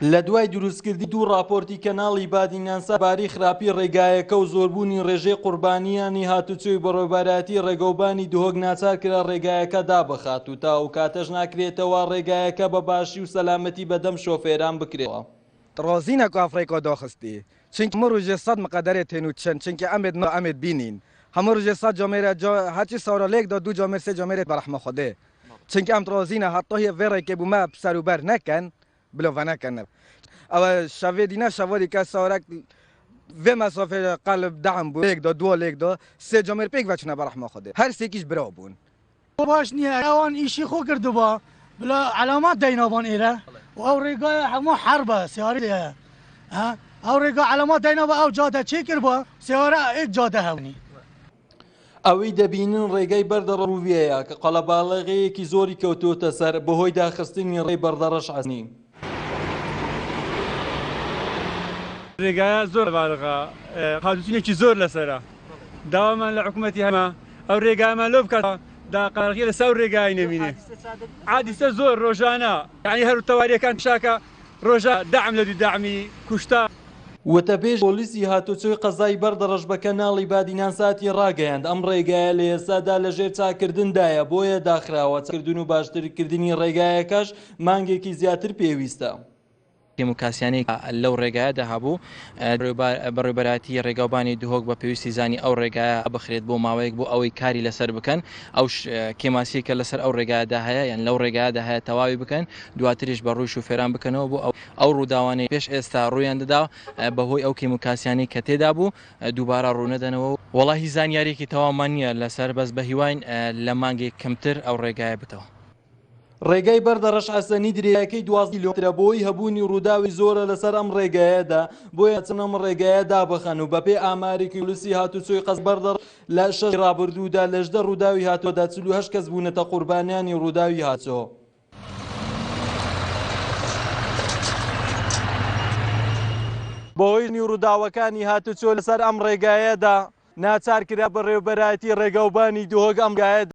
لە دوای دروستکردنی دوو ڕاپۆرتی کەناڵی بادینان سەرباری خراپی ڕێگایەکە و زۆربوونی ڕێژەی قوربانیانی هاتوچۆی بەڕێوبەرایەتی ڕێگەوبانی دهۆک ناچارکرا ڕێگایەکە دابخات و تا ئەوکاتەش ناکرێتەوە ڕێگایەکە بە باشی و سەلامەتی بەدەم شۆفێران بکرێتەوە. ڕازینە کو ئەف ڕێکا داخستی چونکی هەموو ڕۆژێ سەد مقەدەرێ تێن و چن چونکی ئەمێد نا ئەمێد بینین هەموو ڕۆژێ سەد جامێرە جا هەرچی سارا لێک دا دوو جامێر سێ جامێرێ بە ڕەحمە خودێ چونکی ئەم ڕازینە هەتا هیە ڤێ ڕێکێ بوو مە سەر و بەر نەکەن بلۆ ڤەنەکەن ئەوە شەڤێ دینە شەڤا دیکە سارەک ڤێ مەسافێ قەلب دەعم بوو لێک دا دووا لێک دا سێ جامێر پێک ڤە چنە بە ڕەحمە خودێ هەر سێکیش برا بوون. باش نییە ئەوان ئیشی خۆ کردبا بلا عەلامات دەینابان ئێرە و ئەو ڕێگایە هەموو حەربە سیارە لێیە ها ئەو ڕێگا عەلامات دەینابا ئەو جادە چێ کردبا سیارە ئێک جادە هەونی. ئەوەی دەبینن ڕێگای بەردەڕەش ڕوویەیە کە قەڵەباڵغییەکی زۆری کەوتۆتە سەر بەهۆی داخستنی ڕێی بەردەڕەش عەسنی. رێگایە زۆر قەرەباڵغە هاتوچونێکی زۆر لەسەرە داوامان لە حکومەتی هەرێمە ئەو رێگایەمان لۆ بکات دا قەرەباڵغی لەسەر ئەو رێگای نەمینێ حادیسە زۆر رۆژانە یانی هەر تەواریەکان شاکە رۆژە دەعم لە دوو دەعمی کوشتا. وتەبێژی پۆلیسی هاتوچۆی قەزای بەردەڕەش بە کەناڵی بادینان ساتی ڕاگەیاند، ئەم ڕێگایە لە ئێستادا لەژێر چاککردندایە بۆیە داخراوە، چاککردن و باشترکردنی ڕێگایەکەش مانگێکی زیاتر پێویستە. کێموکاسیانەی کە لەو ڕێگایەدا هەبوو، بەڕێوبەرایەتی ڕێگاوبانی دهۆک بە پێویستی زانی ئەو ڕێگایە بخرێت بۆ ماوەیەک بۆ ئەوەی کاری لەسەر بکەن، ئەو کێماسیەی کە لەسەر ئەو ڕێگایەدا هەیە یان لەو ڕێگایەدا هەیە تەواوی بکەن، دواتریش بە ڕووی شوفێران بکەنەوە بۆ ئەوەی ئەو ڕووداوانەی پێش ئێستا ڕوویان دەدا بەهۆی ئەو کێموکاسیانەی کە تێدا بوو دووبارە ڕوونەدەنەوە. وەڵا هیچ زانیاریەکی تەواومان نییە لەسەر بەس بەهیواین لە مانگێک کەمتر ئەو ڕێگایە بتەوە. ڕێگای بەردەڕەش حەسەنی درێژایەکەی 12 کیلۆمەترە بەهۆی هەبوونی ڕووداوی زۆرە لەسەر ئەم ڕێگایەدا بۆیە دەچن ئەم ڕێگایە دابخەن و بەپێی ئامارێکی پۆلیسی هاتوچۆی قەزای بەردەڕەش لە شەش ی ڕابردوودا لە 18 ڕووداوی هاتوچۆدا 48 کەس بوونەتە قوربانیانی ڕووداوی هاتوچۆ. بەهۆی ڕووداوەکانی هاتوچۆ لەسەر ئەم ڕێگایەدا ناچارکرا بەڕێوبەرایەتی ڕێگاوبانی دهۆک ئەم ڕێگایە.